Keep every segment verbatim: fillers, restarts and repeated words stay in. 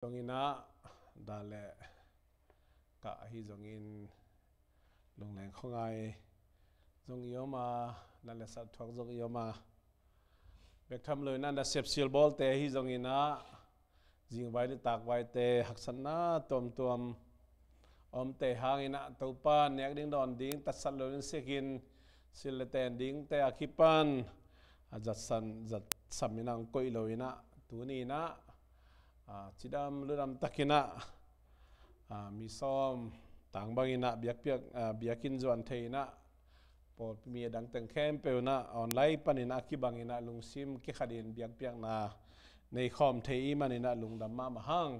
Zongin ah, da le kah ahi zongin lungleng khuangai zong i om a, na le sat thuak zong i om a, bek tham lo in ah na sepsil bawlte ahi zongin ah, zingvai nitakvaite haksatna tuamtuam omte hangin ah Topa nek ding dawn ding tatsat lo in sikin sil le ten dingte a kipan a zatsan zatsam in ah hong koih lo in ah tuni in ah, ah, cidam ludam takin ah, ah, mi sawm tang bangin ah biakpiak, ah, biakinn zuan thei in ah pawlpi mi a dang teng khempeuh in ah online panin ah kibangin ah lungsim kikhatin biakpiakna nei khawm thei i hih manin ah lungdam mahmah hang.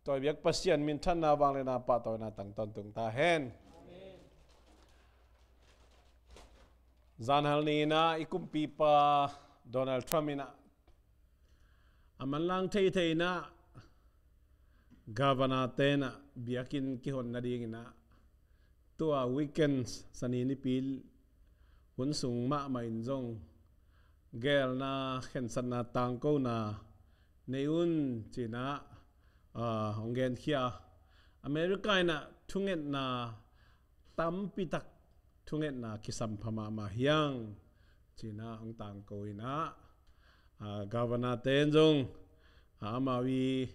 Tua biak Pasian minthanna vangliatna pahtawina tang tawntung ta hen. Zanhal ni in ah i kumpipa Donald Trump in ah a manlang theithei in ah governor-te in ah biakinn kihon nadingin ah tua weekend, Sani nipi hun sung mahmah in zong geelna, khensatna, tangkona nei un ci in ah, ah, hong genkhia. America in ah thungetna tampi tak, thungetna kisampha mahmah hi hang ci in ah hong tangko in ah, ah, governor-te in zong, ah, amau i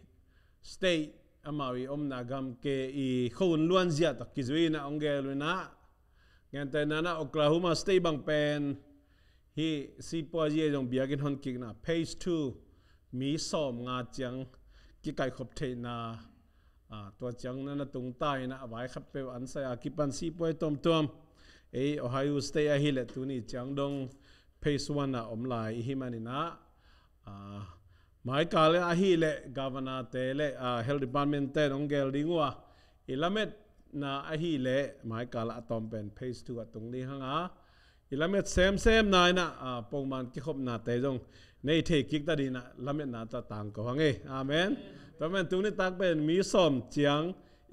state, amau i omna gamke i khuahun luanzia tawh kizui in ah hong gel uh in ah, gentehna in ah Oklahoma State bang pen hih sipuazi a zong biakinn hon kikna phase two, mi sawmnga ciang kikaihkhop theihna, ah, tua ciang na na tungta in ah a vai khatpeuh an sai a kipan sipuai tuamtuam, ei Ohio State ahih leh tuni ciang dong phase one ah om lai i hih manin ah, ah, maikal ahih leh governor-te le, ah, health department-te in hong gel ding uh a, i lametna ahih leh maikal ah a tawm pen phase two ah tung ding hang a, i lamet semsemna in ah, ah, pongman kikhopnate zong nei thei kik ta dingin ah lametna tawh tangko hang e. Amen. Tua pen tuni tak pen mi sawm ciang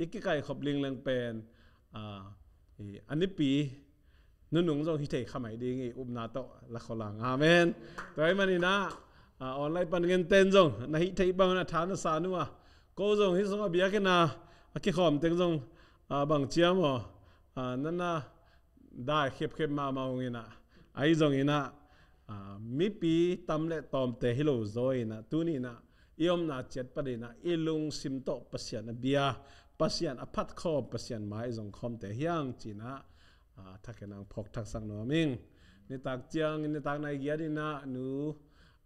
i kikaihkhop lingleng pen, ah, i a nipi nunung zong hi thei kha mai ding i upna tawh la khol hang. Amen. Tua ahih manin ah, ah, online pan ngente in zong na hih theih bangin ah tha na san uh a, ko zong hih sungah biakinn ah a kikhawm teng zong, ah, bang ci hiam aw, ah, na na dai khepkhep mahmah ung in ah, ahi zongin ah, ah, mipi tam le tawmte hi lo zaw in ah tuni in ah i omna ciat panin ah i lungsim tawh Pasian a bia, Pasian a phatkhawm, Pasian mai zong khawmte hi hang ci in ah, ah, thakhen hong phawk thaksak nuam ing. Nitak ciang, nitak nai giat in ah nu,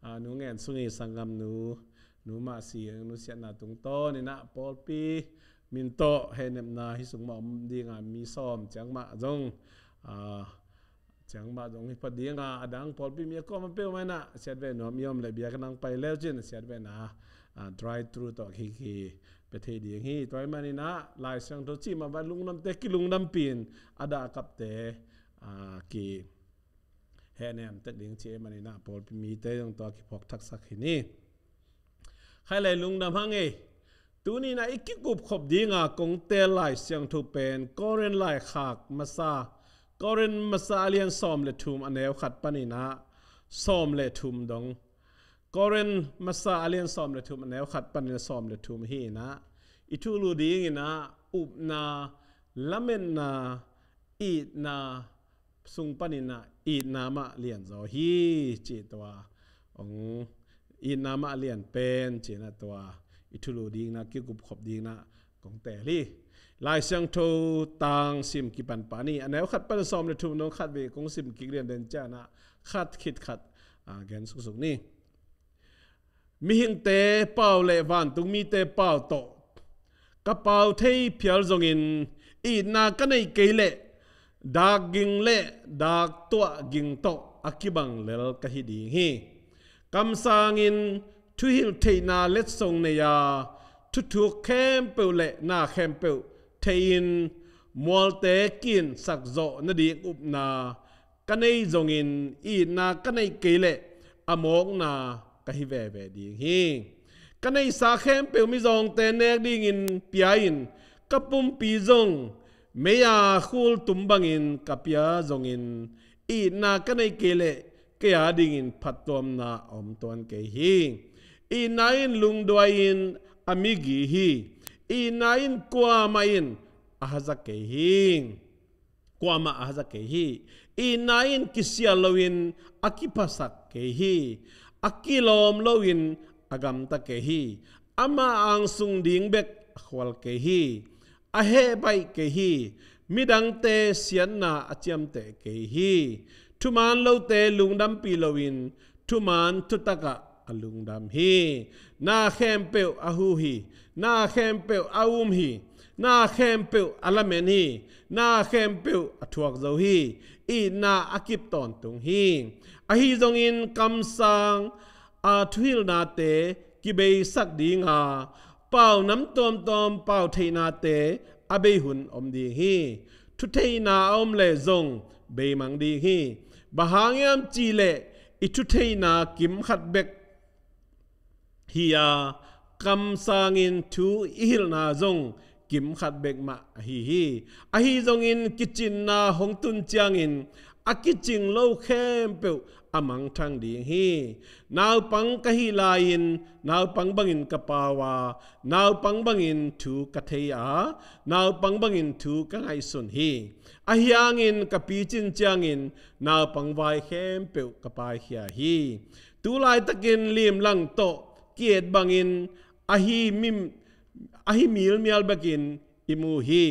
ah, Nu Ngen Sung i sanggamnu, Nu Mah Siang, Nu Siatna tungtawn in ah pawlpi min tawh hehnepna hih sung mah om ding a, mi sawm ciang mah zong, ah, ciang mah zong hi phot ding a, a dang pawlpi mi a kuamah peuhmah in ah siatvei nuam i om leh biakinn hong pai le uh cin siatvei na, ah, drive through tawh hi ki pia thei ding hi. Tua ahih manin ah Lai Siangtho cih mah bang lungdamte kilungdampih in a dah a kapte, ah, kihehnem tek ding ci ahih manin ah pawlpi mite zong tua kiphawk thaksak hi ni. Khailei lungdam hang e. Tuni in ah i kikupkhop ding a kong teel Lai Siangtho pen Korin laikhak masa, Korin masa a lian sawm le thum a neu khat panin ah sawm le thum dong. Korin masa a lian sawm le thum a neu khat panin ah sawm le thum hi in ah i thulu dingin ah upna, lametna, itna sung panin ah itna mah lianzaw hi ci. Tua hong, itna mah lian pen ci in ah tua i thulu dingin ah kikupkhop dingin ah kong teel hi. Lai Siangtho tang sim kipan pah ni. A neu khat pan sawm le thum dong khatvei kong sim kik lian den ciangin ah khat khit khat, ah, gen suksuk ni. Mihingte pau le vantungmite pau tawh ka pau thei phial zongin itna ka neih kei leh dak ging le dak tuah ging tawh a kibang lel ka hi ding hi. Kamsangin thuhilh theihna letsong nei a, thuthuk khempeuh le na khempeuh theihin mualte kinsak zawh nading upna ka nei zongin itna ka neih kei leh a mawkna ka hi veve ding hi. Ka neihsa khempeuh mizawngte nek dingin pia-in ka pumpi zong mei-a khul tum bangin ka pia zongin itna ka neih kei leh kei a dingin phattuamna a om tuan kei hi. Itna in lungduai-in a migi hi. Itna in kuamah in a haza kei hi. Kuamah a haza kei hi. Itna in kisial loin a kiphasak kei hi. A kilawm loin a gamta kei hi. Ama angsung ding bek a khual kei hi. A heh baih kei hi. Midangte siatna a ciamteh kei hi. Thuman lote lungdampih loin thuman thutakah a lungdam hi. Na khempeuh a hu hi. Na khempeuh a um hi. Na khempeuh a lamen hi. Na khempeuh a thuak zo hi. Itna a kip tawntung hi. Ahi zongin kamsang a thuhilhnate kibeisak dinga, pau nam tuamtuam pau theihnate a bei hun om ding hi. Thutheihna a om leh zong beimang ding hi. Bang hang hiam cihleh i thutheihna kim khat bek hi a, kamsangin thu i hilhna zong kim khat bek mah ahi hi. Ahi zongin kicinna hong tun ciangin a kicing lo khempeuh a mangthang ding hi. Naupang ka hih lai-in naupang bangin ka pau a, naupang bangin thu ka thei a, naupang bangin thu ka ngaihsun hi. Ahi hangin ka picin ciangin naupang vai khempeuh ka paikhia hi. Tu laitakin limlang tawh ki-et bangin ahi mim, ahi milmial bekin i mu hi.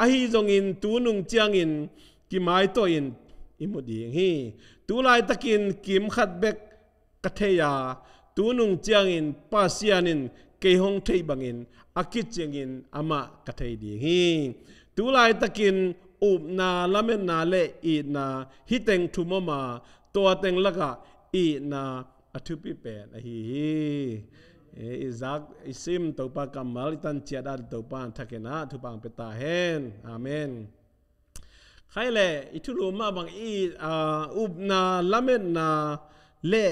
Ahi zongin tu nung ciangin kimaituahin i mu ding hi. Tu laitakin kim khat bek ka thei a, tu nung ciangin Pasian in kei hong theih bangin a kicingin amah ka thei ding hi. Tu laitakin upna, lametna le itna, hih teng thum om a, tua teng lakah itna a thupi pen ahi hi. E, i zak i sim Topa kammal i tan ciat ah Topa in thakhen ah thupha pia ta hen. Amen. Khai le i thulu mah bang i, a, upna, lametna le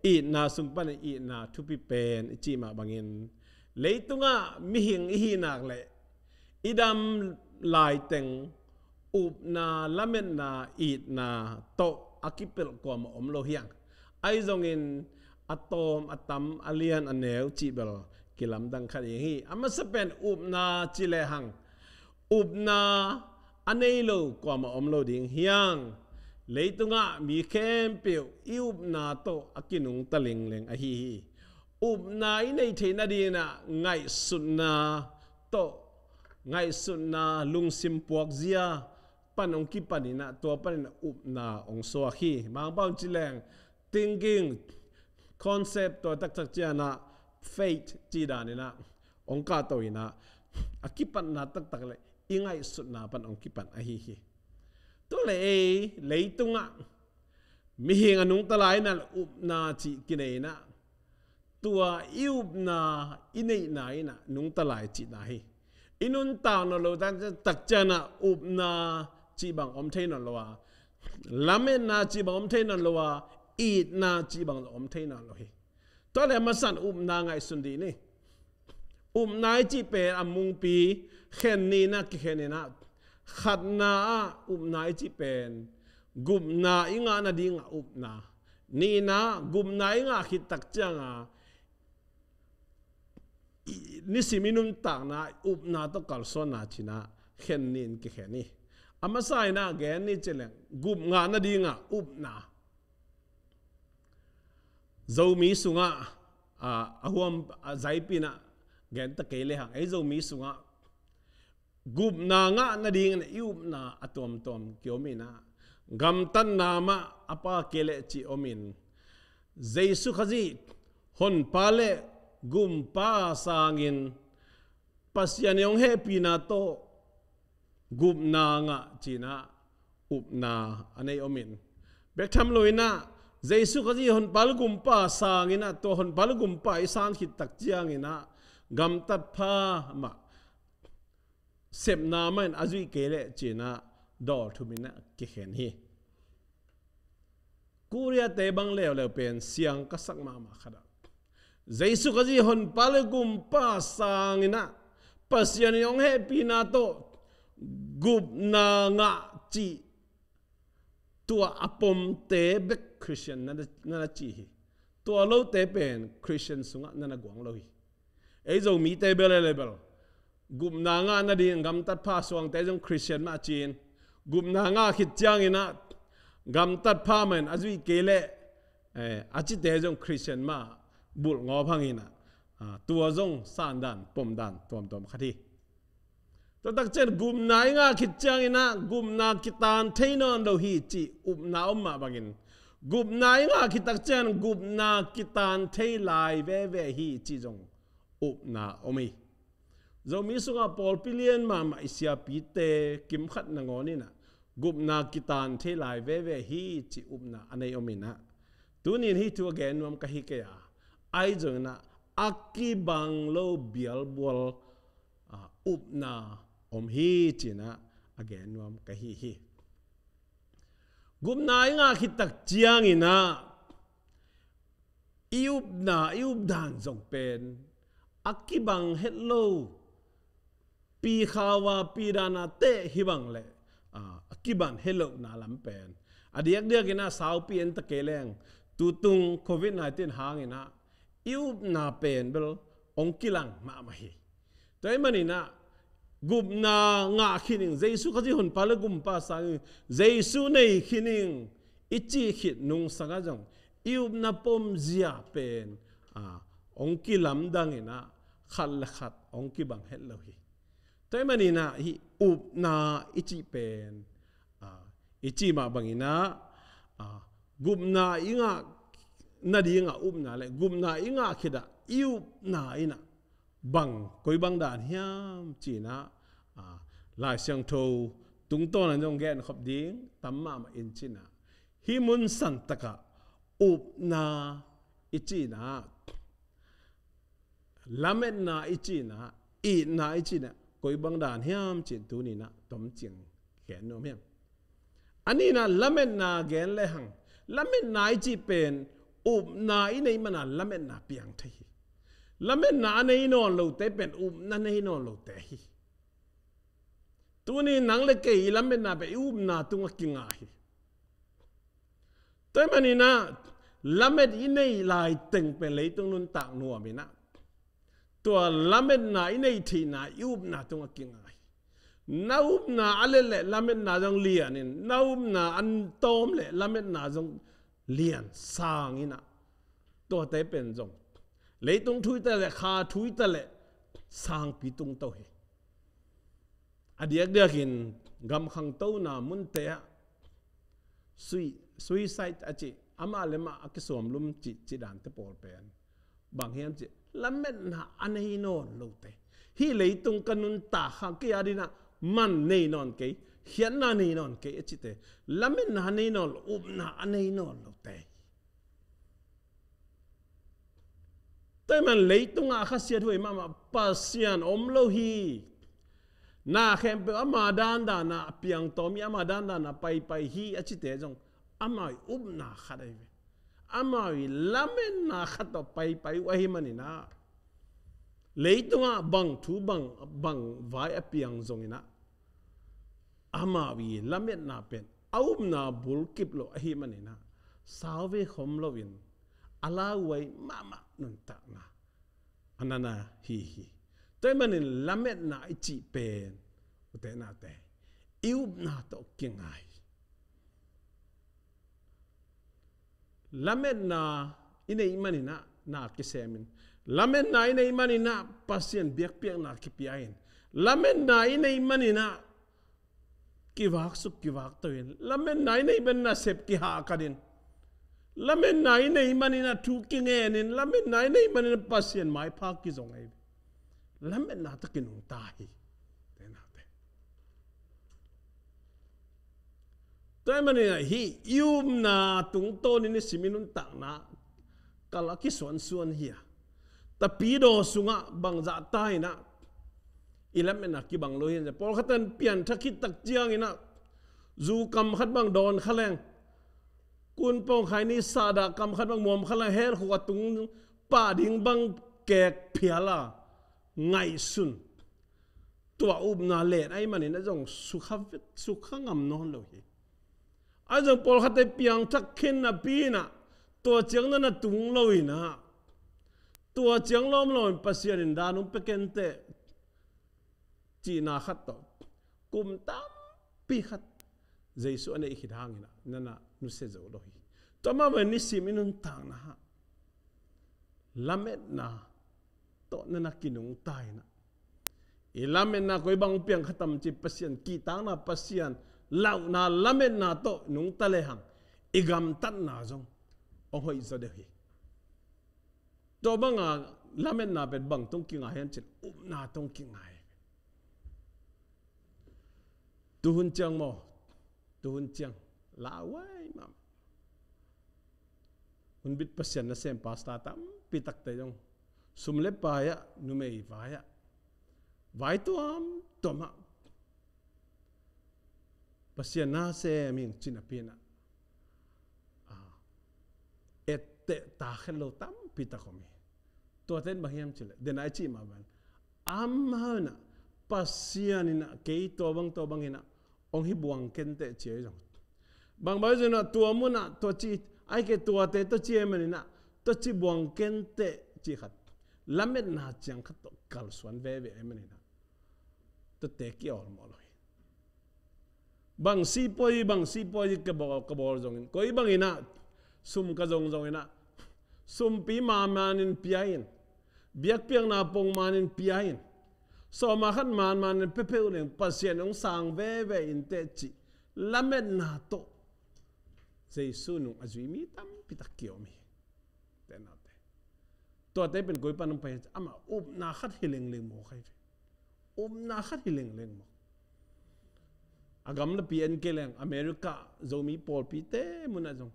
itna sung pan itna thupi pen i cih mah bangin, leitungah mihing i hih nak le i dam laiteng upna, lametna, itna tawh a kipelh kuamah om lo hi hang. Ahi zongin a tawm, a tam, a lian, a neu cih bel kilamdang kha ding hi. A masa pen upna ci lehang, upna a nei lo kuamah om lo ding hi hang. Leitungah mi khempeuh i upna tawh a kinungta lingleng ahi hi. Upna i neih theih nadingin ah ngaihsutna tawh, ngaihsutna, lungsim puakzia pan hong kipan in ah, tua panin upna hong suak hi. Mangpau ci leng thinking, concept, tua taktak ciangin ah faith cih danin ah hong kahto in ah, a kipatna taktak le i ngaihsutna pan hong kipan ahi hi. Tua le ei leitungah mihing a nungta lai in ah upna cih kinei in ah, tua i upna i neihna in ah nungta lai cihna hi. I nuntak nawn lo tak ciangin ah upna cih bang om thei nawn lo a, lametna cih bang om thei nawn lo a, itna cih bang om thei nawn lo hi. Tua le a masa in upna ngaihsun dih ni. Upna i cih pen a mungpi khen nih in ah kikhen in ah, khatna ah upna i cih pen gupna i ngah nadingah upna, nihna gupna i ngah khit tak ciangin ah i, nisim i nuntakna upna tawh kalsuanna ci-in ah khen nih in kikhen hi. A masa in ah gen ni ci leng gup ngah nadingah upna. Zomi sungah, a, a huam, a, zaipi in ah gen ta kei lehang, ei Zomi sungah gupna ngah nadingin i upna a tuamtuam kiom in ah, gamtatna mah a pha kei leh cih om in, Jesu Khazih Honpa le Gumpa sangin Pasian i hong hehpihna tawh gupna ngah ci-in ah upna a nei om in, bek tham lo in ah Jesu Khazih Honpa le Gumpa sangin ah, tua Honpa le Gumpa i san khit tak ciangin ah gamtat pha mah, sepna mah in a zuih kei leh ci-in ah dawl thum in ah kikhen hi. Korea-te bang leuleu pen siang ka sak mahmah khat ah, Jesu Khazih Honpa le Gumpa sangin ah Pasian i hong hehpihna tawh gupna ngah cih, tua a pomte bek Christian na, na, na ci hi. Tua lote pen Christian sungah na, na guang lo hi. Ei Zomite bel e le bel gupna ngah nading gamtatpha suangte zong Khristian mah ci-in, gupna ngah khit ciangin ah gamtatpha mah in a zuih kei leh, eh, a cite zong Khristian mah bulh ngawp hangin ah, ah, tua zong sandan pomdan tuamtuam khat hi. Tua tak ciang gupna i ngah khit ciangin ah gupna kitan thei nawn lo hi cih upna om mah bangin, gupna i ngah khit tak ciang gupna kitan thei lai veve hi cih zong upna om hi. Zomi sungah pawlpi lian mahmah i siapite kimkhat nangawn in ah gupna kitan thei lai veve hi cih upna a nei om in ah, tuni in hih thu a gen nuam ka hi kei a, ahi zongin ah a kibang lo bialbual, ah, upna om hi ci-in ah a gen nuam ka hi hi. Gupna i ngah khit tak ciangin ah i upna, i updan zong pen a kibang het lo, pi khau a, pi dan a teh hi bang leh, ah, a kibang het lohna lam pen a diakdiakin ah saupi en ta kei leng, tutung Covid nineteen hangin ah i upna pen bel hong kilang mahmah hi. Tua ahih manin ah gupna ngah khin ing, Jesu Khazih Honpa le Gumpa sang ing, Jesu nei khin ing i cih khit nungsang ah zong i upna pomzia pen, ah, hong kilamdang in ah khat le khat hong kibang het lo hi. Tua ahih manin ah hih upna i cih pen, ah, i cih mah bangin ah, ah, gupna i ngah nading a upna le gupna i ngah khit ah i upna in ah bang, koi bang dan hiam ci-in ah, ah, Lai Siangtho tungtawn ah zong gen khop ding tam mahmah in ci-in ah, hih mun santak ah upna i cih in ah, lametna i cih in ah, itna i cih in ah, koi bang dan hiam ci-in tuni in ah tomcing gen nuam hi ing. A nihna, lametna gen lehang, lametna i cih pen upna i neih man a lametna piang thei hi. Lametna a nei nawn lote pen upna nei nawn lote hi. Tuni nang le kei i lametna pen i upna tungah kinga hi. Tua ahih manin ah lamet i neih laiteng pen leitung nuntak nuam in ah, tua lametna i neih theihna i upna tungah kinga hi. Na upna a let leh lametna zong lian in, na upna a tawm leh lametna zong lian sang in ah, tuate pen zong leitung thu hi ta leh, kha thu hi ta leh sangpi tungto hi. A diakdiakin gam khangtona munte ah sui-, suicide a cih, amah le amah a kisuamlum cih, cih dante pawl pen bang hiam cih, lametna a nei nawn lote, hih leitung ka nuntak hang, kei adingin ah man nei nawn kei, khiatna nei nawn kei a cihte, lametna a nei nawn lo, upna a nei nawn lote. Tua ahih man leitungah a khasiat huai mahmah Pasian om lo hi. Na khempeuh ama dandan a piang tawm hi, ama dandan a paipai hi a cite zong amau i upna khat ahi ve. Amau i lametna khat tawh paipai uh ahih manin ah, leitungah bang thu bang, bang vai a piang zongin ah, amau i lametna pen a upna bul kip lo ahih manin ah, sau ve khom loin a lauhuai mahmah nuntakna a nana hi hi. Tua ahih manin lametna i cih pen, ute naute, i upna tawh kinga hi. Lametna i neih manin ah na kisem in, lametna i neih manin ah Pasian biakpiakna kipia in, lametna i neih manin ah kivaksuk kivakto in, lametna i neih manin ah sep kihahkat in, lametna i neih manin ah thu kingen in, lametna i neih manin ah Pasian maipha kizong ahi. Lametna tawh kinungta hi. Ute naute, tua ahih manin ah hih i upna tungtawnin i sim i nuntakna kal a kisuansuan hi a, tapidaw sungah bangzah ta in ah i lametna kibang lo hi. Pawlkhat in pianthak khit tak ciangin ah zu kam khat bang dawn kha leng, kun pawng khai ni sahdah kam khat bang muam kha leng, hell khuk a tung pah ding bang kek phial a ngaihsun, tua upna len ahih manin ah zong sukha, sukha ngam nawn lo hi. Ahi zong pawlkhatte piangthak khin napi in ah tua ciang na na tung lo in ah, Tua ciang lawmlawm in Pasian in dan hong pia kenteh cihna khat tawh kum tampi khat Jesu a neih khit hangin ah nana nusia zo lo hi. Tua mah bangin nisim i nuntakna ah lametna tawh nana kinungta in ah, i lametna koi bang piang kha tam ci, Pasian kihtakna, Pasian launa lametna tawh nungta lehang i gamtatna zong hong hoih zaw deuh hi. Tua banga lametna pen bang tawh kingai hiam cih leh upna tawh kingai. Tuhun ciang maw, tuhun ciang lauhuai mahmah. Hunbit Pasian nasem pastor tampi takte zong sum le pai ah, numei vai ah, vai tuamtuam ah Pasian nasem ing ci napi in ah, ah, etteh ta khen lo tampi tak om hi. Tuate in bang hiam cih leh, den a i cih mah bang, amau in ah Pasian in ah kei tua bang tua bang in ah hong hi buang kenteh ci ahi zong, bang bang zong in ah tua mun ah tua ci, ahih kei leh tuate tua ci ahih manin ah tua ci buang kenteh cih khat, lametna ciang khat tawh kalsuan veve ahih manin ah tuate kiawlmawh lo hi. Bang sipuai, bang sipuai ka bawl, ka bawl zongin, koi bangin ah sum ka zong zongin ah, sumpi manmanin pia in, biakpiakna pongmanin pia in, sawma khat manmanin pia peuh leng Pasian hong sang veve inteh cih lametna tawh Jesu nung a zui mi tampi tak kiom hi. Te naute, tuate pen koi pan hong pai hiam cih leh, amah upna khat hi lengleng mawk hi ve. Upna khat hi lengleng mawk. A gamlapi en kei leng, America Zomi pawlpite mun ah zong,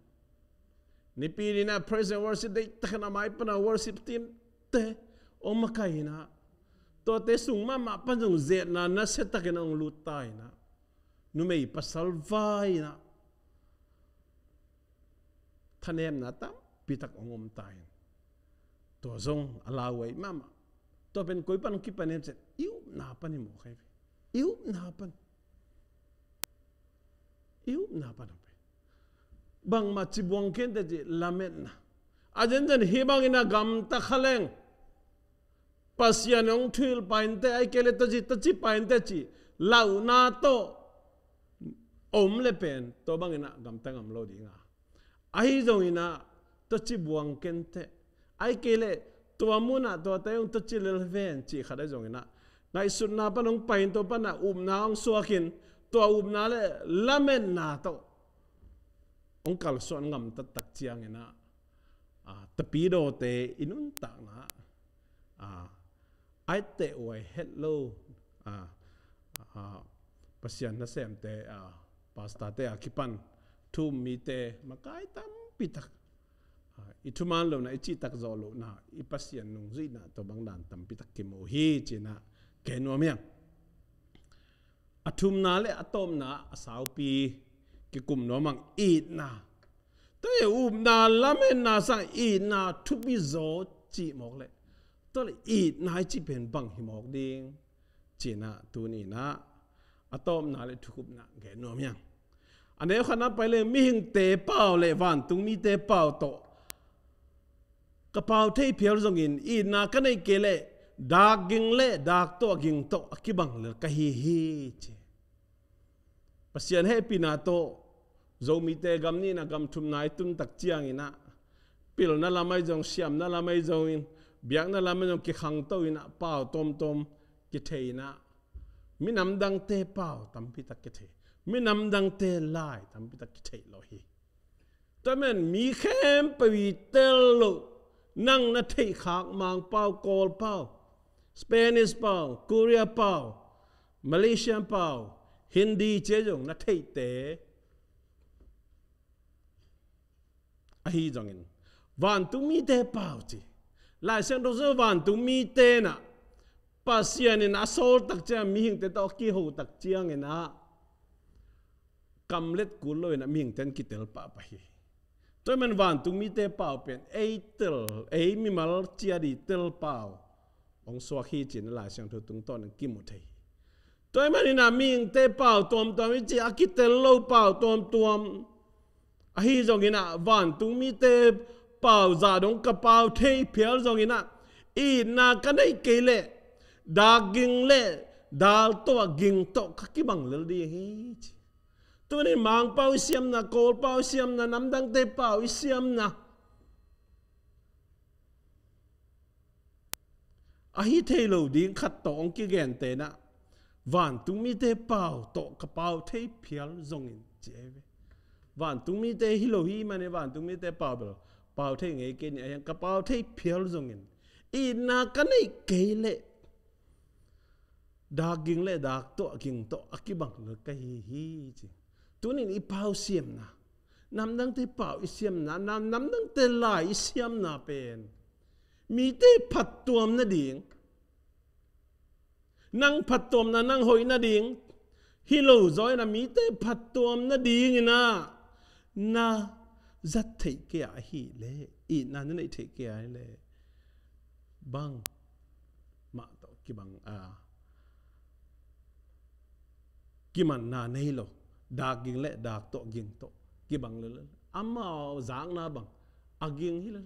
Nipi ni in ah praise and worship deihtakin a mai pan a worship team te hong makaih in ah, tuate sung mahmah pan zong zetna nasiatakin hong lut ta in ah, numei pasal vai in ah thanemna tampi tak hong om ta in, tua zong a lauhuai mahmah. Tua pen koi pan hong kipan hiam cih leh, i upna pan hi mawk hi ve. I upna pan, i upna pan hi ve. Bangmah ci buang kenteh cih lametna. A zenzen hih bangin a gamta kha leng, Pasian hong thuhilh pah inteh, ahih kei leh tua ci, tua ci pah inteh cih launa tawh om leh pen tua bangin ah gamta ngam lo ding a. Ahi zongin ah tua ci buang kenteh, ahih kei leh tua mun ah tuate hong tua ci lel ven cih khat ahi zongin ah, ngaihsutna pan hong pai in, tua pan ah upna hong suak in, tua upna le lametna tawh hong kalsuan ngam taktak ciangin ah, a, tapidawte i nuntakna ah, a, a etteh huai het lo, a, a, Pasian nasemte, a, pastorte a kipan thu um mite makai tampi tak, a, i thuman lohna, i cihtak zawh lohna, i Pasian nungzuihna tua bang dan tampi tak kimu hi ci-in ah gen nuam hi ing. A thumna le a tawpna a saupi kikum nuam ing, itna. Tua hi upna lametna sang itna thupi zaw cih mawk leh, tua leh itna i cih pen bang hi mawk ding ci-in ah tuni-in ah a tawpna le thukhupna gen nuam hi ing. A neu khatna pai leng mihingte pau le vantungmite pau tawh ka pau thei phial zongin itna ka neih kei leh dak ging le dak tawh ging tawh a kibang lel ka hi hi ci. Pasian hehpihna tawh Zomite gam nihna gam thumna i tun tak ciangin ah, pilna lam ahi zong, siamna lam ahi zongin, biakna lam ahi zong kikhangto in ah, pau tawmtawm kithei in ah, minam dangte pau tampi tak kithei, minam dangte lai tampi tak kithei lo hi. Tua man mi khempeuh i tel loh, nang na theih khak Mang pau, Kawl pau, Spanish pau, Korea pau, Malaysia pau, Hindi ci zong na theihte ahi zongin, vantungmite pau ci. Lai Siangtho sung vantungmite in ah, Pasian in a sawl tak ciang, mihingte tawh a kiho tak ciangin ah, kamlet kul lo in ah mihingte in kitel pahpah hi. Tua hi man vantungmite pau pen ei tel, ei mimal ciat i tel pau hong suak hi ci-in Lai Siangtho tungtawn in kimu thei hi. Tua hi man in ah mihingte pau tuamtuam i ci a kitel lo pau tuamtuam ahi zongin ah, vantungmite pau zah dong ka pau thei phial zongin ah, Itna ka neih kei leh, dak ging leh, dak tuah ging tawh ka kibang lel ding hi ci. Tuni Mangpau i siamna, Kawlpau i siamna, namdangte pau i siamna, ahi thei lo ding khat tawh hong kigente in ah, vantungmite pau tawh ka pau thei phial zongin ci ahi ve. Vantungmite hi lo hi manin vantungmite pau bel pau thei ngei kei ni, ahi hang ka pau thei phial zongin, itna ka neih kei leh, dak ging leh dak tuah ging tawh a kibang lel ka hi hi ci. Tunin i pau siamna, namdangte pau i siamna, nam, namdangte lai i siamna pen mite phattuam nading, nang phattuamna, nang hoih nading hi lo zaw in ah, mite phattuam nadingin ah na zat theih kei a ahih leh, itna na neih theih kei a ahih leh, bangmah tawh kibang a, kimanna nei lo. Dak ging leh dak tuah ging tawh kibang lel. Amau zakna bang a ging hi lel.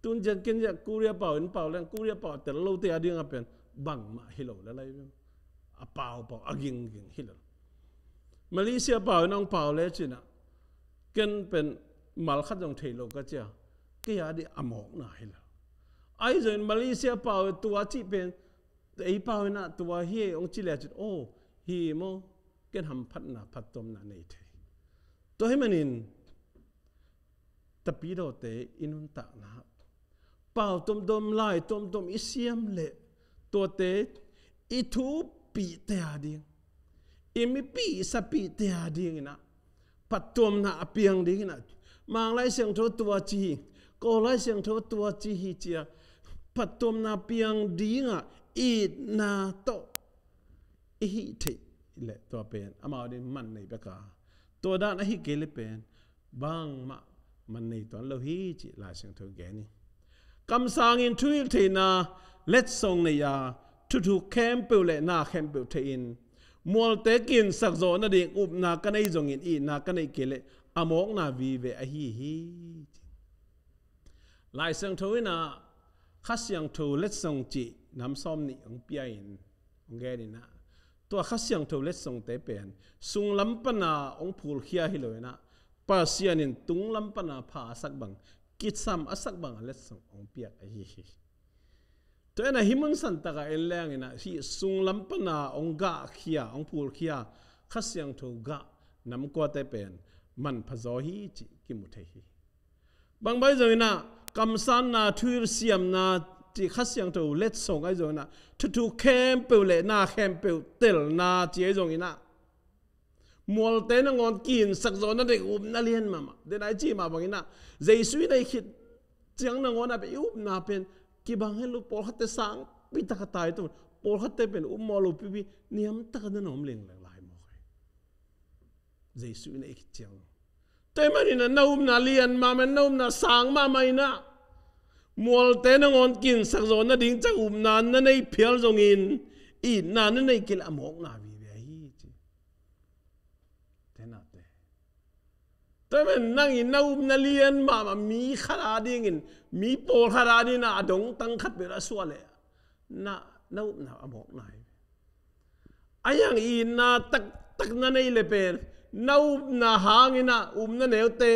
Tun ciang ken ciang Korea pau in pau leng, Korea pau tel lote a ding a pen bangmah hi lo lel lai. A pau pau a ging ging hi lel. Malaysia pau in hong pau le cin ah, ken pen mal khat zong thei lo ka ci a, kei a ding a mawkna hi lel. Ahi zongin Malaysia pau tua cih pen ei pau in ah tua hi ei hong ci le cin, aw, hi maw, ken hamphatna, phattuamna nei thei. Tua hih manin tapidawte i nuntakna, pau tuamtuam, lai tuamtuam i siam leh, tuate i thupite a ding, i mipih sapite a dingin ah phattuamna a piang dingin ah, Mang Lai Siangtho tua ci hi, Kawl Lai Siangtho tua ci hi ci a, phattuamna piang dingah itna tawh i hih theih leh, tua pen amau ding man nei bek a, tua dan ahi kei leh pen bangmah man nei tuan lo hi cih Lai Siangtho in gen hi. Kamsangin thuhilh theihna letsong nei a, thuthuk khempeuh leh na khempeuh theihin, mualte kinsak zawh nading upna ka nei zongin itna ka neih kei leh a mawkna vive ahi hi. Lai Siangtho in ah Kha Siangtho letsong cih nam sawm nih hong pia in, hong gen in ah, tua Kha Siangtho letsongte pen sunglam pana hong phulkhia hi lo in ah, Pasian in tunglam pana pha a sak bang, kisam a sak bang a letsong hong piak ahi hi. Tua in ah hih mun santak ah en leng in ah, hih sunglam pana hong gahkhia, hong phulkhia Kha Siangtho gah nam kuate pen manpha zaw hi cih kimu thei hi. Bang bang zongin ah, kamsanna, thuhilh siamna cih Kha Siangtho letsong ahi zongin ah, thuthuk khempeuh leh na khempeuh telna cih ahi zongin ah, mualte nangawn kinsak zawh nading upna lian mahmah. Dena i cih mah bangin ah, Jesu i neih khit ciang nangawn ah pen i upna pen kibang hen lo, pawlkhatte sangpi tak a tai tuan, pawlkhatte pen upmawh lo pipi, niamtak a na nuam lengleng lai mawk hi. Jesu i neih khit ciang. Tua ahih manin ah na upna lian mahmah, na upna sang mahmah in ah, mualte nangawn kinsak zawh nading ciang upna na nei phial zongin, itna na neih kei leh a mawkna vive ahi ci. Tenate. Tua ahih manin nang in na upna lian mahmah mi khat a dingin, mi pawlkhat a dingin ah a dongtang khat bel a suah leh, na, na upna a mawkna hi. Ahi hang itna taktak na neih leh pen, na upna hangin ah upna neute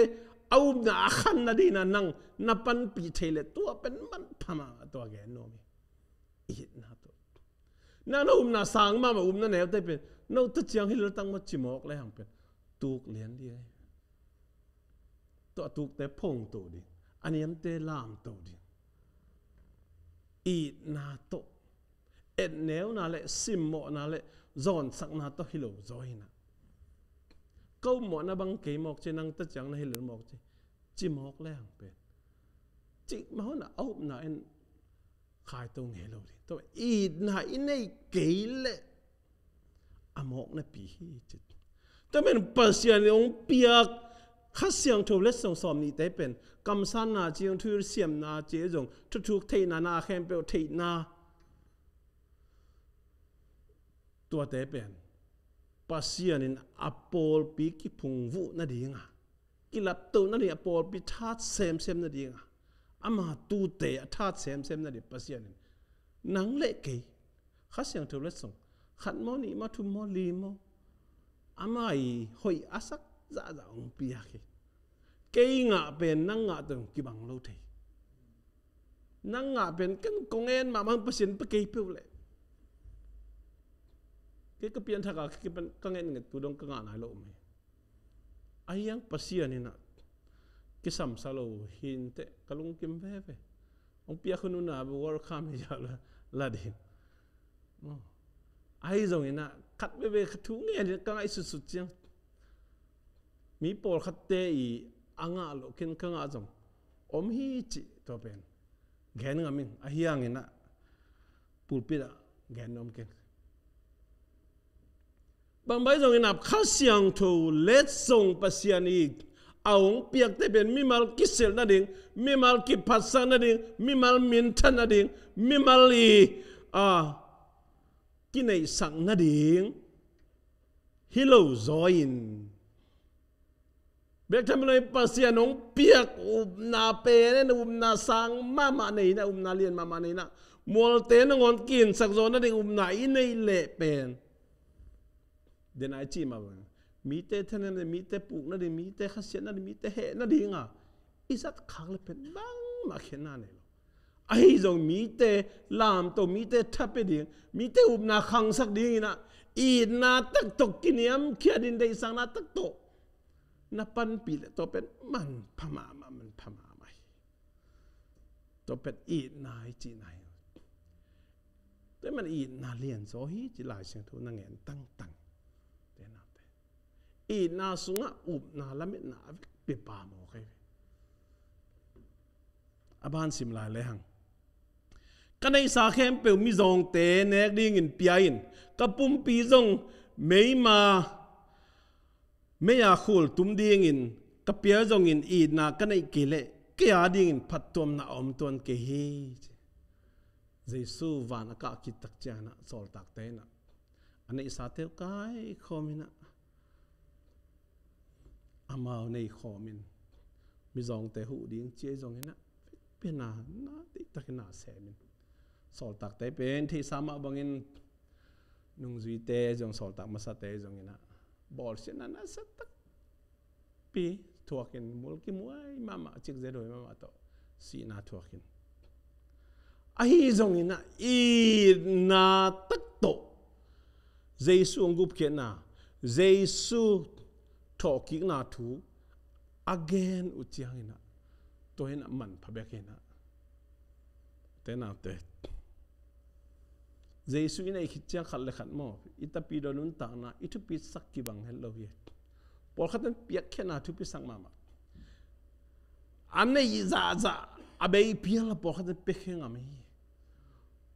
a upna a khan nadingin ah nang na panpih thei leh, tua pen manpha mahmah, tua gen nuam hi. Itna tawh. Nang na upna sang mahmah, upna neute pen, note ciang hi lel tang maw ci mawk lehang pen tuk lian ding hi. Tua a tukte phongto ding, a niamte lamto ding. Itna tawh, etneuna leh simmawhna leh zawnsakna tawh hi lo zaw in ah, ka upmawhna bang kei mawk ci, nang ta ciang na hi lel mawk ci, ci mawk lehang pen, cih mah hun ah a upna in khaito ngei lo ding. Tua itna i neih kei leh a mawk napi hi ci. Tua ahih manin Pasian in hong piak Kha Siangtho letsong sawm nihte pen, kamsanna ciang, thuhilh siamna ciang zong, thuthuk theihna, na khempeuh theihna, tuate pen Pasian in a pawlpi kiphungvuh nading a, kilapto nading, a pawlpi that semsem nading a, ama tute a that semsem nading Pasian in nang le kei Kha Siangtho letsong khat maw, nih maw, thum maw, li maw, ama i hoih a sak zahzah hong piak hi. Kei ngah pen nang ngah tawh kibang lo thei. Nang ngah pen ken kong en mahmah, Pasian pe kei peuh leh. Kei ka pianthak a, kei pen ka ngetnget tu dong ka ngah nai lo mah hi. Ahi hang Pasian in ah kisamsa lo hi inteh, ka lungkim veve. Hong piak hun un ah welcome hi a la, la ding. Ahi zongin ah khat veve ka thu ngen in ka ngaihsutsut ciang, mi pawlkhatte i a ngah loh ken ka ngah zong om hi cih tua pen gen ngam ing. Ahi hangin ah pulpit ah gen nuam keng. Bang bang zongin ah Kha Siangtho letsong Pasian i a hong piakte pen mimal kisilh nading, mimal kiphatsak nading, mimal minthan nading, mimal i, a, kineihsak nading hi lo zaw in, bek tham lo in Pasian hong piak upna pen en, upna sang mahmah nei in ah, upna lian mahmah nei in ah, mualte nangawn kinsak zaw nading upna i neih leh pen, den a i cih mah bang, mite thanem nading, mite puk nading, mite khasiat nading, mite heh nading a i zat khak leh pen bangmah khenna nei lo. Ahi zong mite lamto, mite thapia ding, mite upna khangsak dingin ah itna tak tawh kiniamkhiat in, deihsakna tak tawh na panpih leh tua pen manpha mahmah, manpha mahmah hi. Tua pen itna i cihna hi. Tua man itna lianzaw hi ci Lai Siangtho na ngen tangtang. Te nate, itna sungah upna lametna a vekpi pha mawk hi. A ban sim lai lehang, ka neihsa khempeuh mizawngte nek dingin pia in, ka pumpi zong meima, mei-a khul tum dingin ka pia zongin itna ka neih kei leh kei a dingin phattuamna a om tuan kei hi, ci. Jesu van a kah khit tak ciangin ah sawltakte in ah a neihsate uh kaikhawm in ah, amau nei khawm in, mizawngte huh ding ci ahi zongin ah, pen na, na deihtakin na sem in. Sawltakte pen theihsa mah bangin nungzuite zong, sawltak masate zongin ah bawlsiatna nasa takpi thuakin, mulkimhuai mahmah, cikzia huai mahmah tawh sihna thuakin, ahi zongin ah itna tak tawh Jesu hong gupkhiatna, Jesu thawhkikna thu a gen uh ciangin ah, tua in ah manpha bek in ah, te nate, Jesu i neih khit ciang khat le khat maw, i tapidaw nuntakna i thupisak kibang het lo hi. Pawlkhat in piakkhiatna thupisak mahmah. A neih zahzah a bei pial a pawlkhat in piakkhiat ngam hi.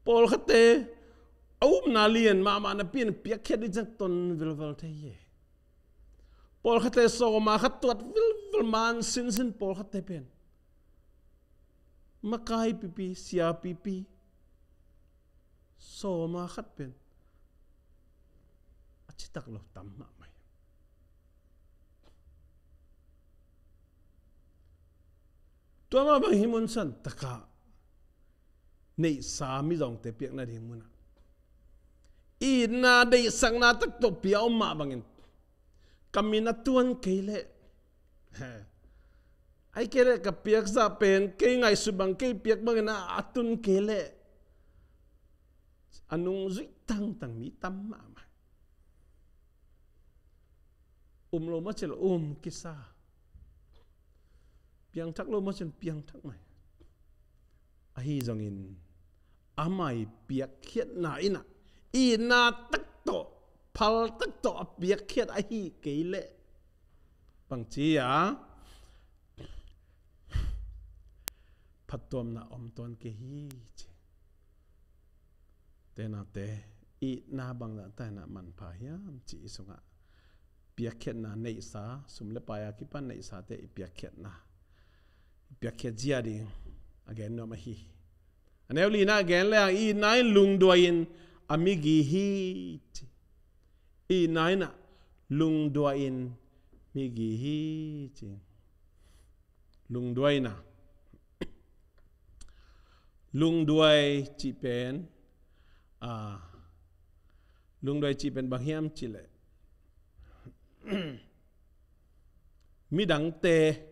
Pawlkhatte a upna lian mahmah napi in piakkhiat ding ciang ton vilvel thei hi. Pawlkhatte sawma khat tuat vilvel man sinsin, pawlkhatte pen makai pipi, sia pipi, sawma khat pen a citak lo tam mahmah hi. Tua mah bang hi, mun san takah neihsa mizawngte piak nading munah itna deihsakna tak tawh pia om mah bangin, ka min a tuan kei leh, he, ahih kei leh ka piakzah pen kei ngaihsut bang, kei piak bangin a, a tun kei leh, a nungzui tangtang mi tam mahmah. Um lo mah cil um kisa, piangthak lo mah cil piangthak mai. Ahi zongin amah i piakkhiatna in ah, itna tak tawh, phal tak tawh a piakkhiat ahih kei leh, bangci a phattuamna om tuan kei hi, ci. Te nate, itna bangzah ta in ah manpha hiam cih i sungah, piakkhiatna neihsa, sum le pai a kipan neihsate i piakkhiatna, i piakkhiat zia ding a gen nuam ahi hi. A neu lina a gen lehang, itna in lungduai in a migi hi, ci. Itna in ah lungduai in migi hi, ci. Lungduaina. Lungduai cih pen, a, lungduai cih pen bang hiam cih leh, midangte,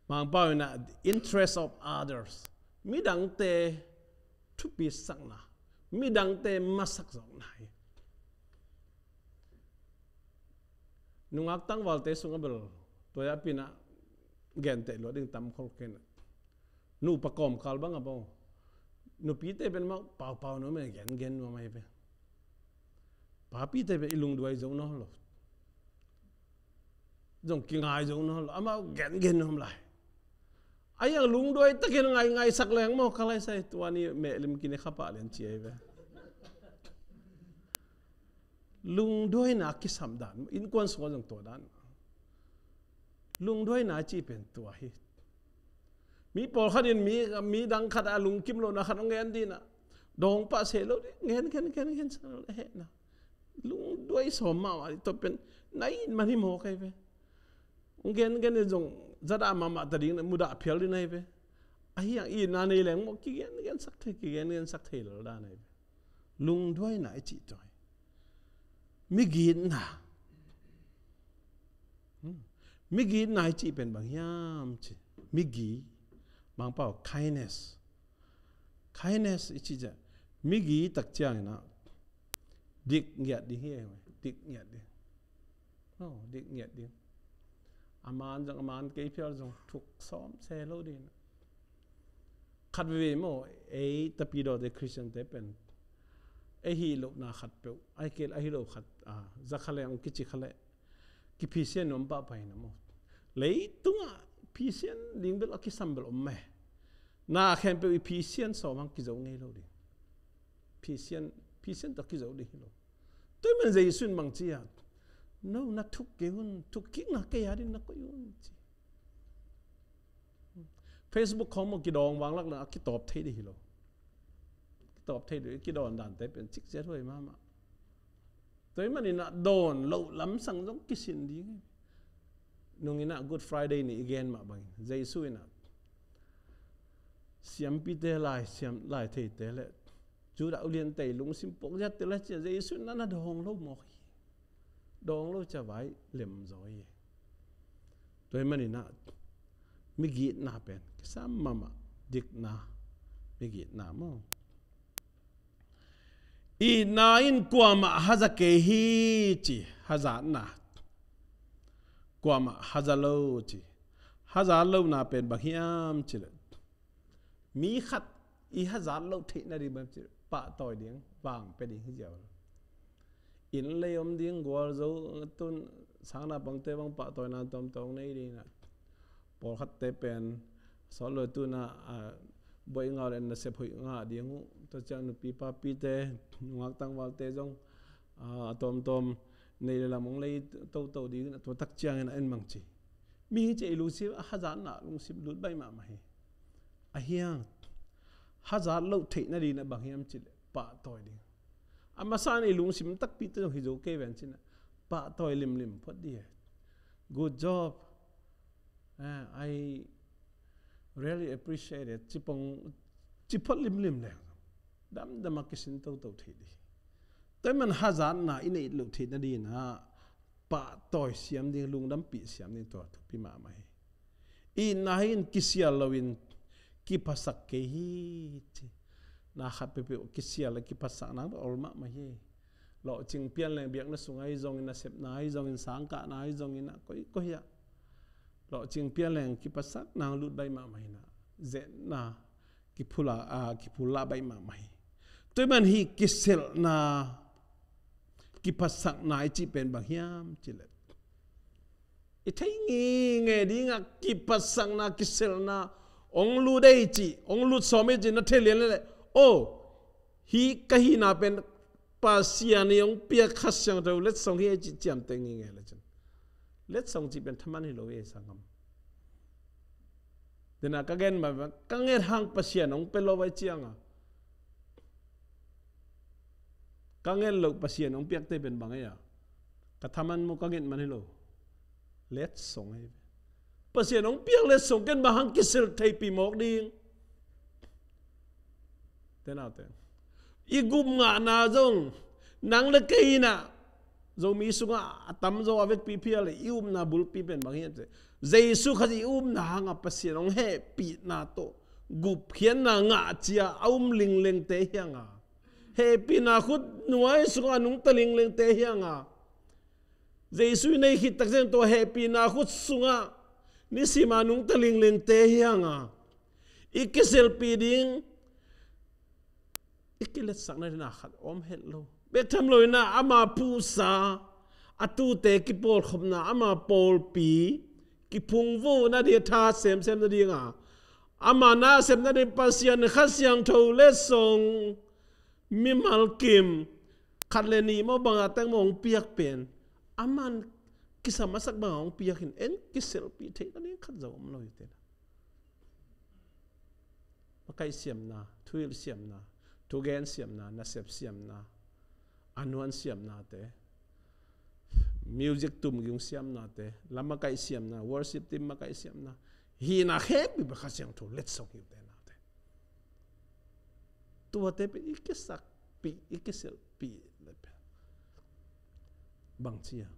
Mangpau in ah, interest of others, midangte thupisakna, midangte masak zawkna hi. Nungak tangvalte sungah bel tua a pinah genteh luat ding tam khol kei na. Nupa kawmkal bang a bang, nupite pen mah paupau nuam e, gengen nuam ahi ve. Papite pen i lungduai zo nawn lo, zong kingai zo nawn lo, amau gengen nuam lai. A hiang lungduai takin ngaingaisak leng maw, ka lai sai tua ni mehlim kine khapah lian ci ahi ve. Lungduaina kisam dan, innkuan sungah zong tua dan. Lungduaina cih pen tua hi. Mi pawlkhat in mi, mi dang khat a lungkim lohna khat hong gen ding a, dawng pah seh lo ding, ngen ngen ngen ngen sa lo le hehna. Lungduai sawm mahmah ding, tua pen na it man hi mawk ahi ve. Hong gen gen in zong zadah mahmah ta ding, mudah phial ding ahi ve. A hiang itna nei leng maw, kigen gensak thei, kigen gensak thei lo dan ahi ve. Lungduaina i cih tua hi. Migitna. Hmm. Migitna i cih pen bang hiam cih, migi, Mangpau kindness. Kindness i cih ciang, migi tak ciangin ah dik ngiat ding hi e, dik ngiat ding. Oh, dik ngiat ding. A man zong a man, kei phial zong thuk sawm se lo ding. Khat veve maw, ei Tapidawte Khristiante pen ei hih lohna khat peuh, a hi kei leh a hi lo khat, a, za kha leh, hong kici kha leh, kiphisian nuam pahpah hi na maw. Leitungah phisian ding bel a kisam bel om meh. Na khempeuh i phisian sawm hang kizo ngei lo ding. Phisian, phisian tawh kizo ding hi lo. Tua ahih man Jesu in bang ci a, no, na thuk kei un, thuk kikna kei a ding na koih un ci. Facebook khawng maw, kidawng vanglak leng a kitawp thei ding hi lo. Kitawp thei ding, kidawn dante pen cikciat huai mahmah. Tua ahih manin ah dawn loh lamsang zong kisin ding hi. Nung in ah Good Friday ni i gen mah bangin Jesu in ah siampite, lai siam, lai theite le Judah uliante i lungsim puak ziahte le ci a, Jesu in ah na dawng lo mawk hi. Dawng lo ci a vai lem zaw hi. Tua ahih manin ah migitna pen kisam mahmah, dikna, migitna maw. Itna in kuamah haza kei hi ci, hazatna. Kuamah haza lo ci. Hazat lohna pen bang hiam cih leh, mi khat i hazat loh theih nading bang hiam cih leh, pahtawi ding, vang pia ding hi ziau. Inn lei om ding, gualzo, tun sang naupangte bang pahtawina tuamtuam nei ding a. Pawlkhatte pen sawt lo tun a, a, buai ngah le nasep hoih ngah ding uh. Tua ciang nupi papite, nungak tangvalte zong, a, a tuamtuam nei le lam hong lei toto ding a, tua tak ciangin a en mang ci. Mihing ci a i lungsim a hazatna lungsim lut baih mahmah hi. A hiang hazat loh theih nading a bang hiam cih leh pahtawi ding. A masa in i lungsim takpite zong hi zo kei ven cin a, pahtawi limlim phot ding hi. Good job. Eh, I really appreciate it. Ci pong, ci phot limlim leng damdam a kisin toto thei ding hi. Tua ahih man hazatna i neih loh theih nading a pahtawi siam ding, lungdampih siam ding, tua thupi mahmah hi. Itna hi in kisial loin kiphasak kei hi ci. Na khat peuhpeuh kisial a kiphasak nang ol mahmah hi. Lawhcing pian leng biakna sung ahi zongin, nasepna ahi zongin, sangkahna ahi zongin, a koikoi ah lawhcing pian leng kiphasak nang lut baih mahmah hi na. Zetna kiphula, a, kiphullah baih mahmah hi. Tua ahih man hih kiselhna, kiphasakna i cih pen bang hiam cih leh, i theih ngingei ding a kiphasakna, kiselhna hong lut ei cih, hong lut sawm ei cih na thei lian leh, oh, hih ka hihna pen Pasian in hong piak Kha Siangtho letsong hi ei cih ciamteh ngingei le cin. Letsong cih pen thaman hi lo ei, sanggam. Dena ka gen mah, ka nget hang Pasian hong pia lo vai ciang a, ka nget loh Pasian hong piakte pen bang ei a, ka thaman maw, ka nget man hi lo. Letsong ei. Pasian hong piak letsong ken bang hang kiselh theihpih mawk ding. Te naute, i gup ngahna zong nang le kei in ah, Zomi sungah a tamzaw a vekpi phial le i upna bulpi pen bang hiam cih leh, Jesu Khazih i upna hangah Pasian hong hehpihna tawh gupkhiatna ngah cia a um linglengte hi hang a, hehpihna khut nuai sungah nungta linglengte hi hang a, Jesu i nei khit takciang tua hehpihna khut sungah nisima nungta linglengte hi hang a, i kiselpih ding, i kiletsakna ding a khat om het lo. Bek tham lo in ah ama puhsa, a tuute kipawlkhopna, ama pawlpi kiphungvuh nading, tha semsem nading a, ama nasep nading Pasian Kha Siangtho letsong, mimal kim khat le nih maw, bang a teng maw hong piak pen, aman kisam a sak bang a hong piak in en kiselpih theih nading khat zong om lo hi te na. Makaih siamna, thuhilh siamna, thugen siamna, nasep siamna, a nuan siamnate, music tum ging siamnate, lam makaih siamna, worship team makaih siamna, hihna khempeuh bang Kha Siangtho letsong hi uh te naute. Tuate pen i kisakpih, i kiselpih le pen bang ci a,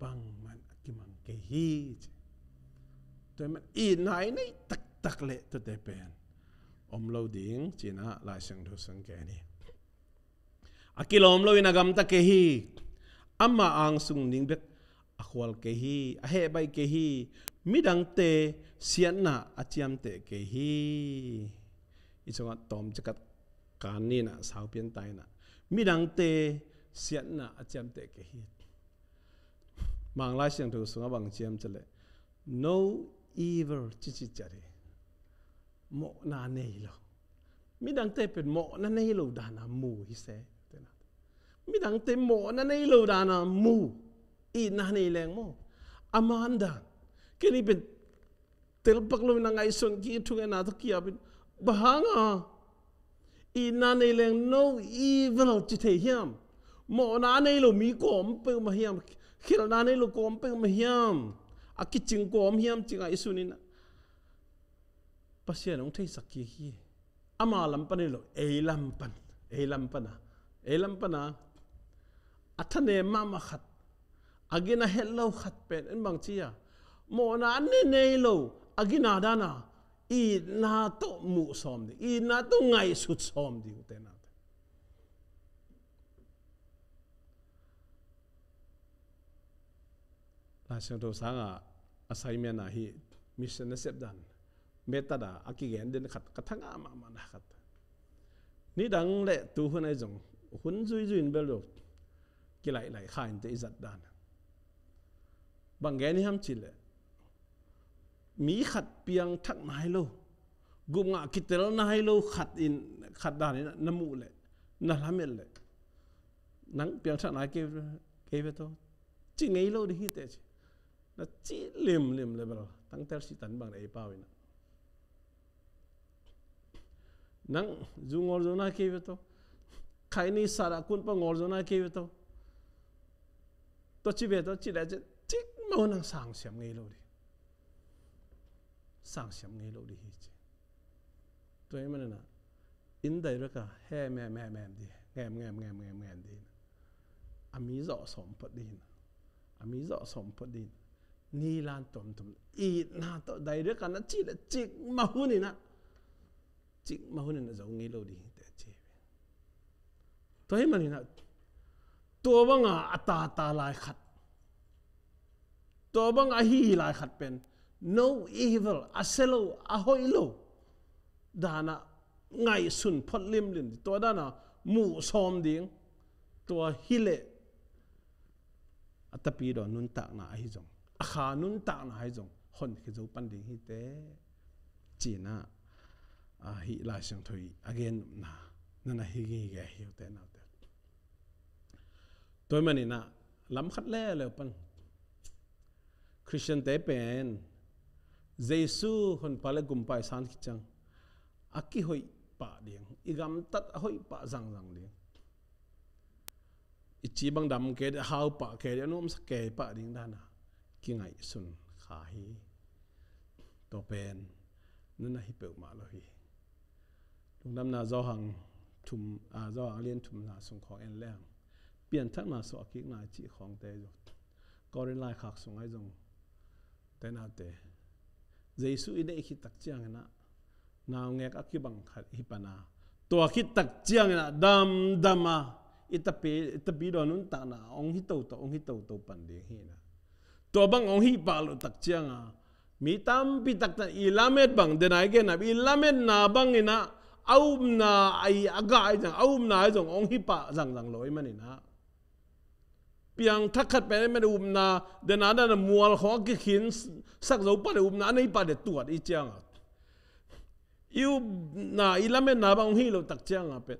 bangmah a kimang kei hi ci. Tua ahih man itna i neih taktak leh tuate pen om lo ding ci-in ah Lai Siangtho sung gen hi. A kilawm loin a gamta kei hi. Ama angsung ning bek a khual kei hi. A heh baih kei hi. Midangte siatna a ciamteh kei hi. I sungah tawm cikat kan ni-in ah saupian ta in ah, midangte siatna a ciamteh kei hi. Mang Lai Siangtho sungah bang ci hiam cih leh, no evil ci ci ciat hi. Mawhna nei lo. Midangte pen mawhna nei lo dan a mu hi se. Midangte mawhna nei lo dan a mu. Itna nei leng maw, a man dan. Kei ni pen telpak loin a ngaihsun kik, thungetna tawh ki-ap in, bang hang a itna nei leng no evil ci thei hiam? Mawhna a nei lo mi kawm peuhmah hiam? Khialhna a nei lo kawm peuhmah hiam? A kicing kawm hiam ci ngaihsun in ah, Pasian hong theisak kik hi. Ama lam pan hi lo, ei lam pan, ei lam pan a, ei lam pan a, a thanem mahmah khat, a gina het lo khat pen en bang ci a, mawhna a nei nei lo, a gina dan a itna tawh muh sawm ding, itna tawh ngaihsut sawm ding te na. Lai Siangtho sangah assignment ah hih mission nasep dan method ah a kigen den khat ka thangah mahmah na khat. Nidang le tuhun ahi zong hun zuizui in bel lo kilaih laih kha in teh i zat dan. Bang gen hiam cih leh, mi khat piangthak nai lo, gupngah kitel nai lo khat in, khat dan in na muh leh, na lamet leh, nang piangthak nai kei, kei ve tawh, ci ngei lo ding hi teh ci. Na cih limlim leh bel tangtel Satan bang na ei pau in ah. Nang zu ngawl zo nai kei ve tawh. Khaini sat ah kunpa ngawl zo nai kei ve tawh. Tua ci ve tawh, ci leh ci, cikmah hun nang sang siam ngei lo ding. Sang siam ngei lo ding hi ci. Tua ahih manin ah, indirect ah, hem, hem, hem, hem ding, ngem, ngem, ngem, ngem, ngem ding. A mi zawh sawm phot ding. A mi zawh sawm phot ding. Ni lan tuamtuam. Itna tawh direct ah na cih leh cikmah hun in ah, cikmah hun in ah zo ngei lo ding hi teh ci. Tua ahih manin ah, tua banga a tata lai khat, tua banga a hi lai khat pen no evil, a sia lo, a hoih lo dan ah ngaihsun phot limlim, tua dan ah muh sawm ding. Tua hi leh a tapidaw nuntakna ahi zong, a kha nuntakna ahi zong honkhia zo pan ding hi teh ci-in ah, a, hih Lai Siangtho i a gen nopna na na hi gige hi uh teh naute. Tua ahih manin ah lam khat leuleu pan Khristiante pen Jesu honpa le gumpa i san khit ciang a kihoih pah ding, i gamtat a hoih pah zangzang ding, i ci bang dam kei ding, a hau pah kei ding, a nuamsa kei pah ding dan a kingaihsun kha hi. Tua pen na na hi peuhmah lo hi. Lungdamna Johan thum, a, Johan a lian thumna sung khawng en leng, pianthakna suah kikna i cih khawngte zong, Korin laikhak sung ai zong, te naute, Jesu i neih khit tak ciangin ah, naungek a kibang khat hi pan a, tua khit tak ciangin ah damdam a, i tapi, i tapi dawn nuntakna hong hi toto, hong hi toto pan ding hi na. Tua bang hong hih pah loh tak ciang a, mi tampi takte i lamet bang, denai genna i lametna bangin ah, a upna ai a gai zang, a upna ai zong hong hih pah zangzang lo ahih manin ah, piangthak khat pen ahih manin upna, dena dana mual khawng a kikhin sak zo pah le upna a nei pah le tuat i ciang a, i upna i lametna bang hong hih loh tak ciang a pen,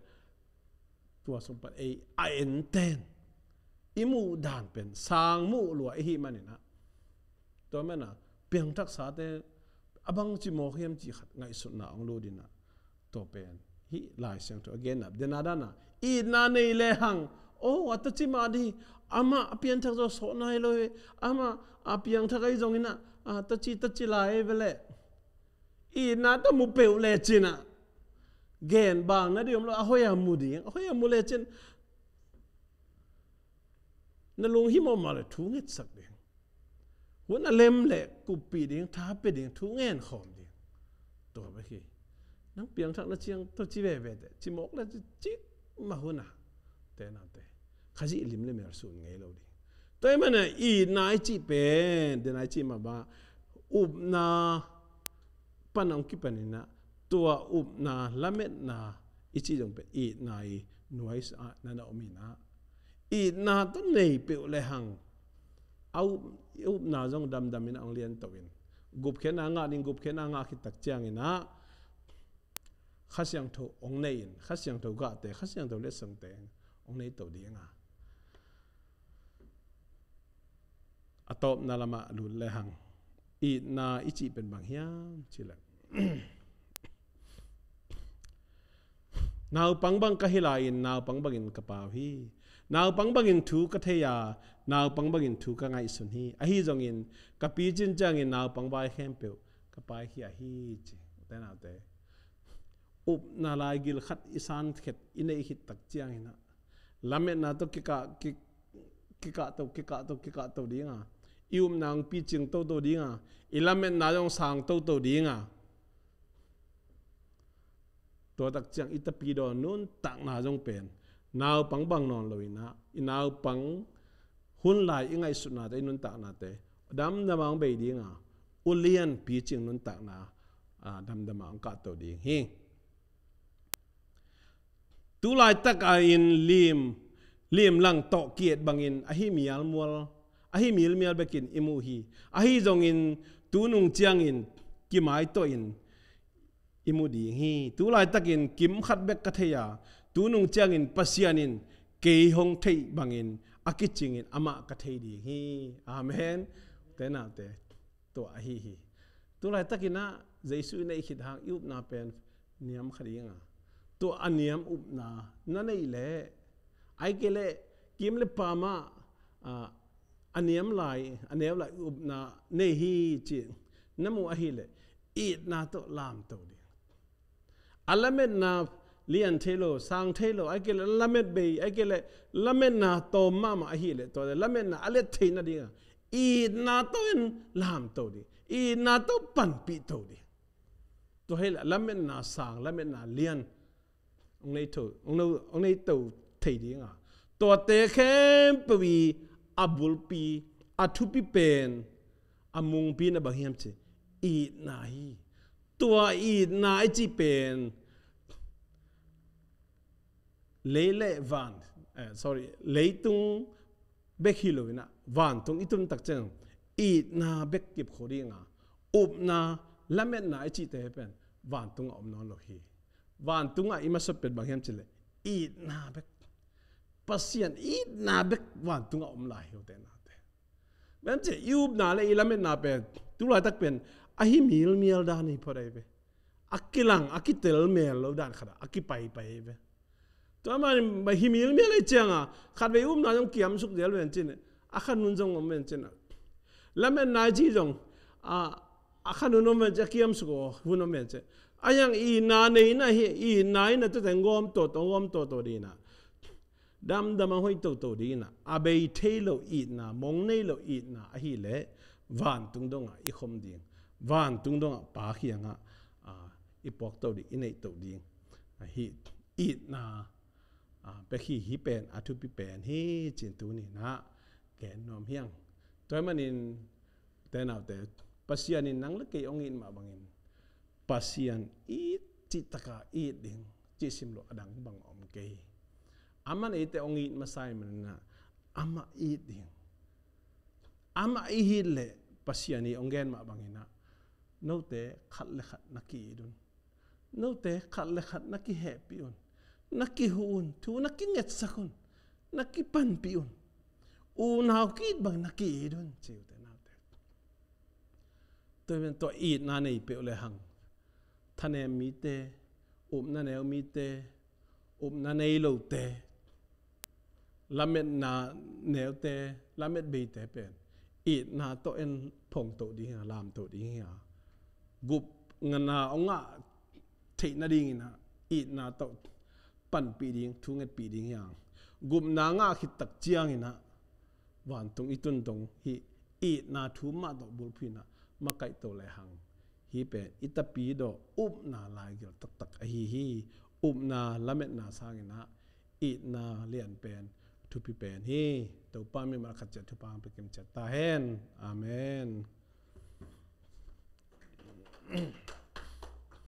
tua sung pan ei a enten i muh dan pen sang muh lua i hih manin ah, tua manin ah piangthaksate a bangci mawk hiam cih khat ngaihsutna hong lut in ah, tua pen hih Lai Siangtho a genna, dena dana itna nei le hang, oh, a taci mah di, amah a pianthak zaw sawh nai lo hi, amah a piangthak ahi zongin ah, a taci, taci lai ve leh, itna tawh mu peuh lecin ah, gen bang na di om lo, a hoih a mu ding, a hoih a mu lecin na lunghimawh mah le thu ngetsak ding, hun a lem le kuppih ding, tha pia ding, thu ngen khawm ding. Tua bek hi. Nang piangthak na ciang tawh ci veve teh, ci mawk le ci, ci mah hun a, te naute, Khazih lim le mel sun ngei lo ding. Tua ahih manin ah itna i cih pen, dena i cih mah bang, upna pan hong kipanin ah, tua upna, lametna i cih zong pen itna i nuai sa ah na na om in ah, itna tawh nei peuh le hang, a up, upna zong damdam in ah hong lianto in, gupkhiatna ngah ding, gupkhiatna ngah khit tak ciangin ah Kha Siangtho hong nei in, Kha Siangtho gahte, Kha Siangtho letsongte hong neito ding a. A tawpna lamah lut le hang, itna i cih pen bang hiam cih leh, naupang bang ka hi lai-in naupang bangin ka pau hi. Naupang bangin thu ka thei a, naupang bangin thu ka ngaihsun hi. Ahi zongin ka picin ciangin naupang vai khempeuh ka paikhia hi, ci. Te naute, upna laigil khat i san khet, i neih khit tak ciangin ah, lametna tawh kikah, ki, kikahto, kikahto, kikahto ding a, i upna hong picing toto ding a, i lametna zong sang toto ding a, tua tak ciang i tapidaw nuntakna zong pen naupang bang nawn lo in ah, i naupang hun lai i ngaihsutnate, i nuntaknate damdam a hong bei ding a, ulian picing nuntakna, a, damdam a hong kahto ding hi. Tu laitak a in lim, limlang tawh ki-et bangin ahi mialmual, ahi milmial bekin i mu hi. Ahi zongin tunung ciangin kimaituahin i mu ding hi. Tu laitakin kim khat bek ka thei a, tunung ciangin Pasian in kei hong theih bangin a kicingin amah ka thei ding hi. Amen. Te naute, tua ahi hi. Tu laitakin ah Jesu i neih khit hang i upna pen niam kha ding a, tua a niam upna na neih leh, ahih kei leh kim le pam ah, a, a niam lai, a neu lai upna nei hi ci na muh ahih leh, itna tawh lamto ding. A lametna lian thei lo, sang thei lo, ahih kei leh lamet bei, ahih kei leh lametna tawm mahmah ahih leh, tua leh lametna a let theih nading a, itna tawh in lamto ding, itna tawh panpih to ding. Tua hi leh lametna sang, lametna lian hong nei to, hong nei, hong nei to thei ding a, tuate khempeuh i a bulpi, a thupi pen, a mungpi na bang hiam cih leh itna hi. Tua itna i cih pen lei le van, eh, sorry, leitung bek hi lo in ah, vantung i tun tak ciang itna bek kip khawh ding a, upna, lametna i cihte pen vantung ah om nawn lo hi. Vantung ah i masa pen bang hiam cih leh itna bek, Pasian itna bek vantung ah om lai hi, ute naute. Bang hiam cih leh i upna le i lametna pen tu laitak pen ahi milmial dan hi phot ahi ve. A kilang, a kitel mel lo dan khat ah a kipaipai ahi ve. Tua manin bang hi milmial ahih ciang a, khatvei upna zong kiamsuk zel ven cin, a khan hun zong om ven cin a, lametna i cih zong, a, a khan hun om ven cin, a kiamsuk hun om ven cin. A hiang itna nei na hi, itna in a tute ngawm toto, ngawm toto ding na. Damdam a hoih toto ding na. A bei thei lo itna, mong nei lo itna ahileh vantung dongah i khom ding. Vantung dongah Pa kiangah, a, i puak to ding, i neih to ding. A hi itna, a, pek hi, hi pen, a thupi pen hi cin tuni na gen nuam hiang. Tua hi manin te naute, Pasian in nang le kei ong it mah bangin, Pasian it cih taka it ding, cih sim lo a dang bang om kei. Aman eite ong it masa hi manin ah, amah it ding. Amah i it leh Pasian i ong gen mah bangin ah, note khat le khat na ki-it un. Note khat le khat na kihehpih un. Na kihuh un. Thu na kingetsak un. Na kipanpih un. Unau ki-it bang na ki-it un. Ci uh te naute. Tua pen tua itna nei peuh le hang, thanem mite, upna neu mite, upna nei lote, lametna neute, lamet beite pen itna tawh en phongto ding hi a, lamto ding hi a. Gupna ong ngah theih nadingin ah itna tawh panpih ding, thungetpih ding hi a. Gupna ngah khit tak ciangin ah vantung i tun dong hi, itna thu mah tawh bulphuh in ah makaihto le hang, hi pen i tapidaw upna laigil taktak ahi hi. Upna lametna sangin ah itna lian pen, thupi pen hi. Topa mimal khat ciat thupha pia kim ciat ta hen. Amen.